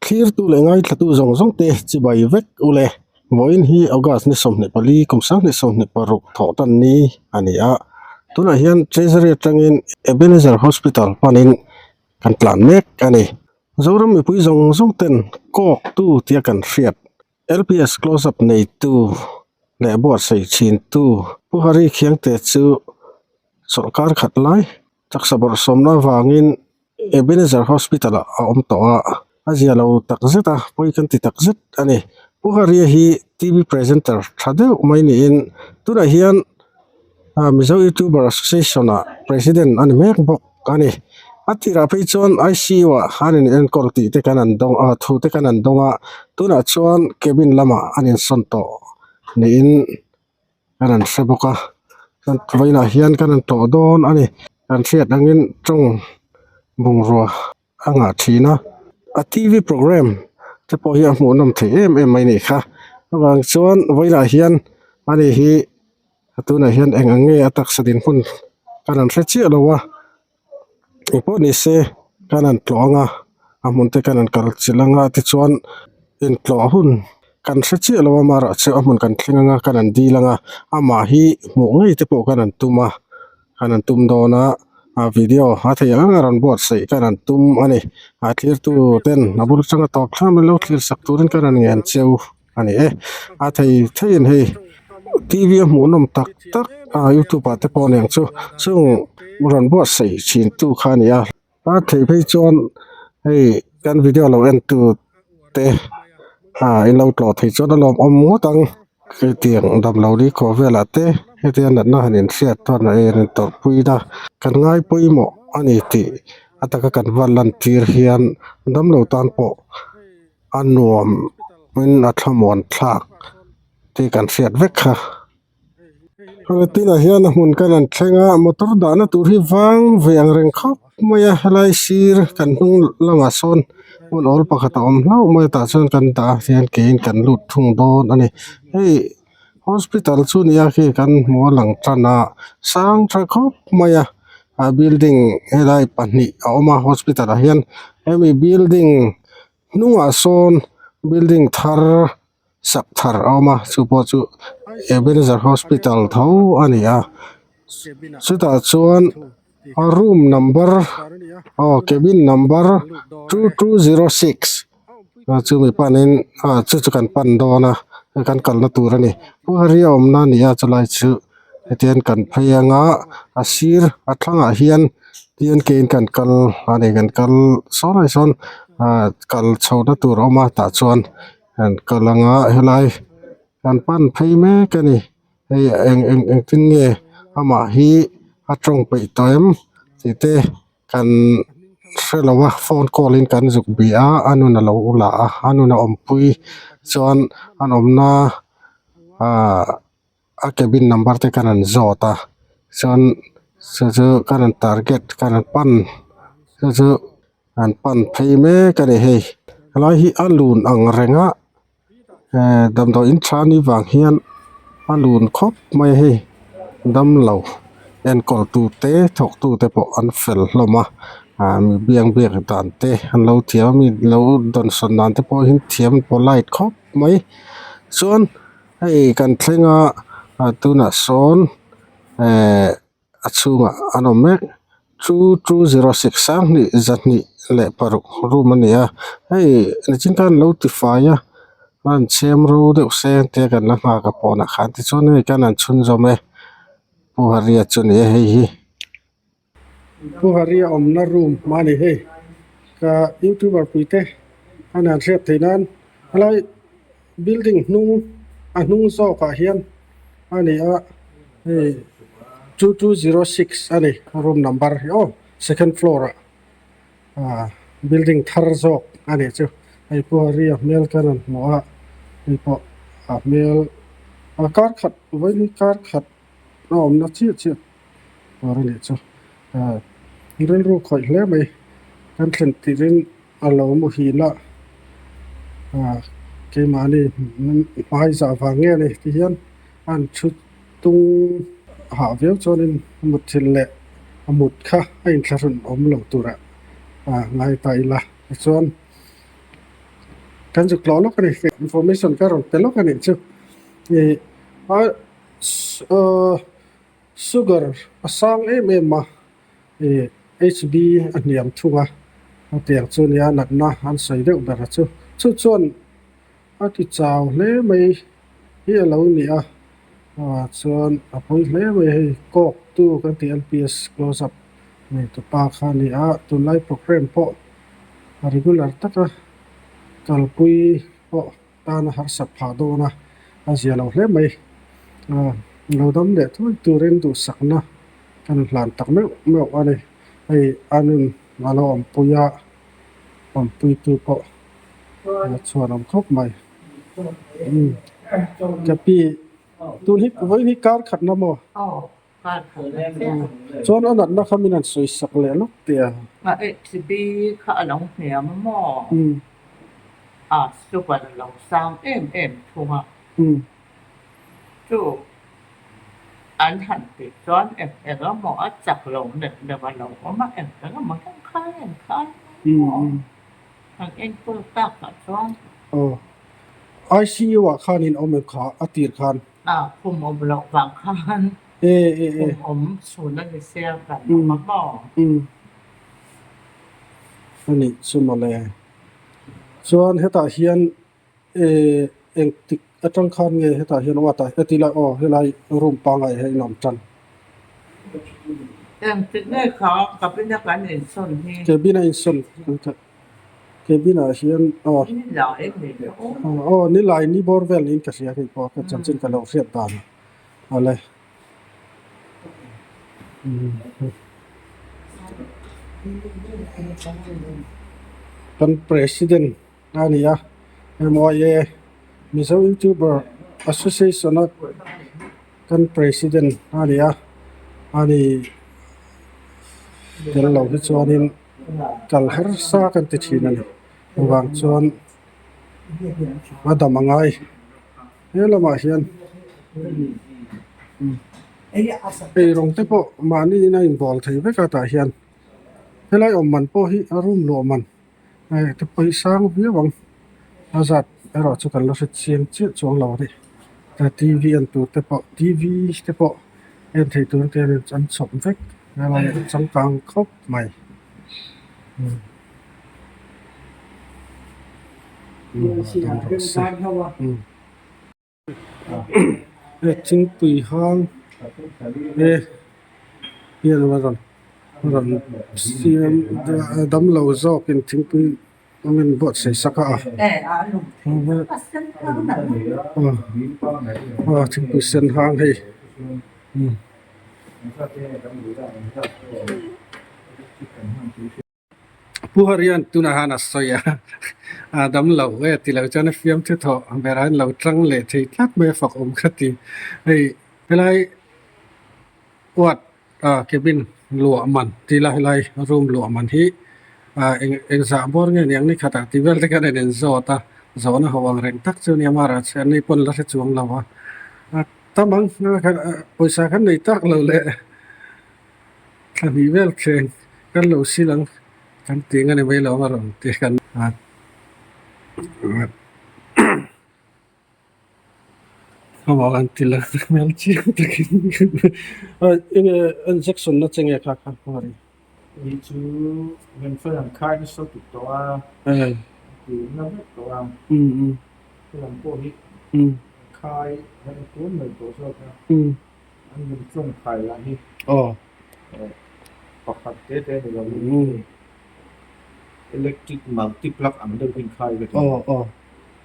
Thlirtu leh ngaithlatu zawng zawng te chibai vek u le. Vawiin hi August ni 24 kum 2026 thawh tan ni a ni a. Tunah hian Treasury atangin Ebenezer Hospital panin kan tlan mek a ni. Zoram mipui zawng zawng ten kawktu tia kan hriat LPS Close Up neitu leh buatsaih thintu Pu Hari Khiangte chu sawrkar khat lai Taksa bawrhsawmna avangin Ebenezer Hospital ah a awm tawh a, a zia lo tak zet a, pawi kan ti tak zet a ni. Pu Haria hi TV presenter tha deuh mai niin tunah hian Mizo Youtuber Association ah President a ni mek bawk a ni. A tirah phei chuan ICU ah an in enkawl tih te kan an dawng a, thu te kan an dawng a, tunah chuan cabin lamah an insawn tawh niin kan han hre bawk a chuan vawiinah hian kan han tlawh dawn a ni kan hriat angin tawng bungrua a ngah thin a a t v programme te pawh hi a hmuh nawm thei em em mai a nih kha chuvang chuan vawiinah hian ani hi tunah hian eng ang nge a taksa dinhmun kan han hre chiah lo a. Engpawh ni se kan han tlawh ang a a hmun te kan han kal chilh ang a tichuan intlawh hun kan hre chiah lo a amaherawhchu a hmun kan thleng ang a kan han dil ang a amah hi hmuh ngei te pawh kan han tum a kan han tum dawn a a video a theih ang ang a rawn buatsaih kan han tum a ni a thlir tu ten a bul atanga tawp thleng an lo thlir sak turin kan han ngen cheu. A ni e a thei theiin hei t v a hmuh nawm tak tak a youtube ah te pawh aniang chu chung rawn buatsaih thin tu kha a ni a a theih phei chuan hei kan video lo en tu te ah in lo tlawh thei chuan a lawmawm ngawt ang hetiang damlo ni khawh velah te hetia natna han inhriat chuan a en tawrhpui na kan ngai pawimawh a ni tih a taka kan van lan tir hian damlo tan pawh. A nuam in a thlamuan thlak tih kan hriat vek kha. Tinah hian a hmun kan han thleng a motor dahna tur hi vang ve ang reng khawp mai a helai sir kan hnung lamah sawn hmun awl pakhat a awm hlauh mai a tah chuan kan dah a hian keiin kan lut thung dawn a ni hei hospital chu nia khi kan hmu a lang tan a sang tha khawp mai a a building helai pahnih a awm a hospital ah hian hemi building. Hnungah sawn building thar sak thar a awm a chu pawh chu Ebenezer hospital tho a ni a chutah chuan room number aw cabin number 2206 chumi panin ah chu chu kan pan dawn a kan kalna tur a ni Pu Haria awmna a ni a chulai chu hetiang kan phei anga a sir a thlangah hian tin kein kan kal a ni kan kal sawn ah sawn ah kal chho na tur a awm a tah chuan an kal anga helai kan pan phei mek a ni hei eng eng engtin nge amah hi a tawng peih tawh em tih te kan hre lo a phone call in kan zuk bih a a nun a lo la a a nun a awmpui chuan an awmna ah. A cabin number te kan han zawt a chuan chu chu kan han target kan han pan chu chu an pan phei mek a ni hei helai hi a lun ang reng a ehh damdawi in tha ni vang hian a lun khawp mai a hei damlo enkawl tu te thawk tu te pawh an fel hlawm a ah mi biang biak dan te an lo thiam a mi lo dawnsawn dan te pawh hi thiam polite khawp mai chuan. Hei kan thleng a ah tunah sawn ehh a chhungah an awm mek 2206 2206 room a ni a hei nichin khan an lo tifai a a han chhem ro deuh se tia kan la nghak a pawnah khan tichuan hei kan han chhunzawm e Pu Haria chu a ni e hei hi. Pu Haria awmna room a ni hei ka youtuber puite an han hriat theih nan helai building hnung a hnung zawkah hian a ni a hei 2206 a ni room number hi aw second floor ah ah building thar zawk a nih chu hei Pu Haria hmel ka rawn hmu a hei pawh a hmel a kar khat vawiin kar khat a awmna chiah chiah tur a nih chu ah rilru khawih hle mai kan thlen tirhin a lo muhil a ah keimahni hmai zah vang nge ni ti hian a han thu tung hah viau chuanin mutthilh leh a mut kha a inthlahrun awm lo turah ah ngai ta ila tichuan. Kan zuk tlawh lawk a ni. Information ka rawn pe lawk a nih chu. Ih a sugar a sang em em a, ih HB a hniam thung a, hetiang chu nia natna an sawi deuh ber a chu. Chu chuan a ti chau hle mai hi a lo ni a, ah chuan a pawi hle mai hei kawk tu kan tih LPS close up nei tu pa kha a ni a, tunlai programme pawh a regular taka kalpui pawh tana harsat phah dawn a, a zia lo hle mai. Ah lo dam leh thuai turin duhsakna kan hlan tak meuh meuh a ni. Hei a nun a lo awmpui a, awmpuitu pawh a chhuan awm khawp mai. Umm ka pi tun hi vawiin hi kar khatna maw? Chuan a natna kha min han sawi sak leh lawk teh a. A HB kha a lo hniam a maw? A sugar a lo sang em em thung a. Chu an han tih chuan eng eng emaw a chak lo neuh neuh a lo awm a, eng eng emaw hian khai an khai mai maw? An enkawl takah chuan. Aw. ICU ah khan in awm em kha a tir khan? A khum awm loh vang khan khum awm chhun a ni sia kan awm a maw? A nih chu mawle. Chuan hetah hian engtik atang khan nge hetah hian ward ah heti lai aw helai room pangngai hian in awm tan? Engtik nge kha cabin a kan insawn hi? Cabin a insawn Cabin ah hian aw aw nilai ni bawr vel niin ka hria hei pawh ka chanchin ka lo hriat dan awle. Kan president a ni a MYA Mizo Youtuber Association a kan president a ni a ani tel lo hi chuanin. Kal harsa kan ti thin a ni. Chuvang chuan a dam a ngai he lamah hian ei rawng te pawh mahni in a inbawl thei vek a tah hian helai awm man pawh hi a room luah man hei te pawh hi sang viau ang a zat erawh chu kan la hre chiang chiah chuang lo a ni t v en tur te pawh t v te pawh en thei tur te hian an chhawp vek helai changkang khawp mai. Thingpui hang te hian a rawn rawn siam damlo zawkin thingpui min buatsaih sak a aw thingpui sen hang hei. Pu Harian tunah khan a sawi a, a dam lo e ti lo chuan a fiam thu thawh berah an lo tang leh thei tlat mai a fak awm kha ti. Hei helai ward ah cabin luah man tih la helai room luah man hi ah eng engzah bawr nge niang ni khatah tih vel te khan a in zawt a, zawhna ho ang reng tak chu nia amaherawhchu an ni pawn la hre chuang lo a, a tam ang pawisa khan nei tak lo leh. Thla hnih vel thleng kan lo sil ang kan tih ang a ni mai lo a rawn ti kan amah an ti la hmel chiang takin enge injection na che nge kha kha hmar i. Ni chu Venfel an khai nasa tuk tawh a ti na vek tawh a helam pawh hi khai an tun mai tawh zawk a. An min tlawng khai lah hi pakhat te te ni lo in electric multi plug ang deuh hi khai vek a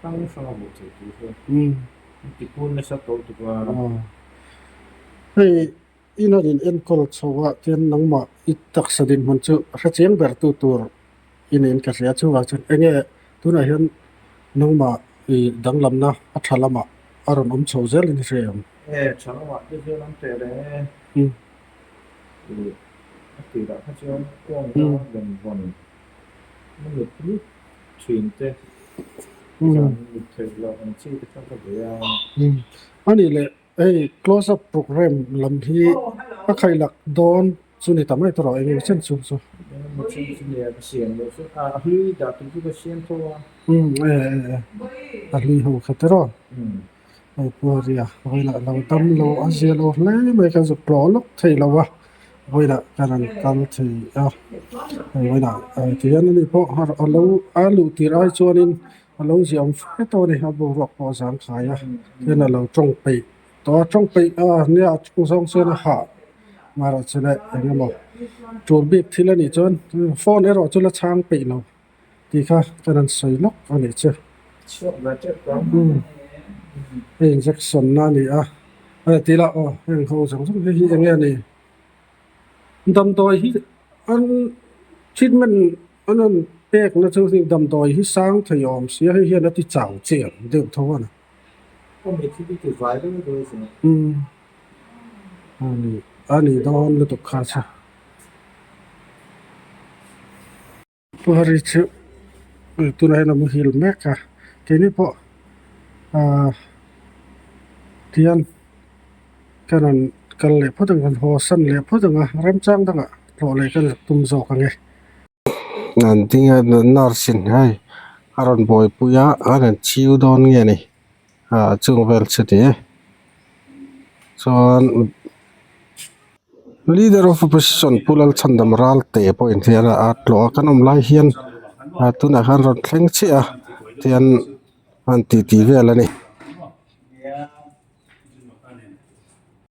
hrang hrang a hmuh theih tur hian an ti pur nasa tawh tuk a. Hei in a in enkawl chho ah chuan nangmah i taksa dinhmun chu hre chiang ber tu tur i niin ka hria chuvang chuan enge tunah hian nangmah i danglamna a tha lamah a rawn awm chho zel in i hre em? E tha lamah te hian an teh reng e. I a tirah kha chuan kawngka rawn vawn na mit lut thin te zan mit theih loh ang chi te kha ka bei a. Anih leh hei close up program lam hi a khaih lak dawn chu ni ta mai tawh rawh eng emaw chen chu chu. Umm e e e a hlui ho kha tiraw hei pu Haria vawiinah lo dam lo a zia lo hle mai kan zuk tlawh lawk thei lo a vawiinah kan rawn kal thei a hei vawiinah tihian ani pawh a lo a luh tir ai chuanin a lo ziah awm fe tawh a ni a boruak pawh a zang khai a tin a lo tawng peih tawh a tawng peih a nia a tawng zawng chuan a hah marawh chu leh eng emaw tul bik thil a nih chuan phone erawh chu la chhang peih lo tih kha ka rawn sawi lawk a nih chu umm hei injection na a ni a a tih lah aw heng ho zawng zawng hi hi eng nge a ni damdawi hi an treatment an rawn pek na chu hei damdawi hi sang thei awm sia hei hian a ti chau chiang deuh tho a ni umm a ni a ni dawn lutuk kha chu. Pu Hari chu tunah hian a muhil mek a keini pawh ahh tihian ka rawn kal leh phawt ang rawn haw san leh phawt ang a remchang dangah tlawh leh ka tum zawk ang e. An ding a nurse in hei a rawn buaipui a a rawn chiu dawn nge ni ah chung vel chu ni e chuan. Leader of opposition Pu Lalchhandam Ralte pawh inhliar a a tlawh a kan awm lai hian ah tunah khan rawn thleng chiah a tihian an titi vel a ni.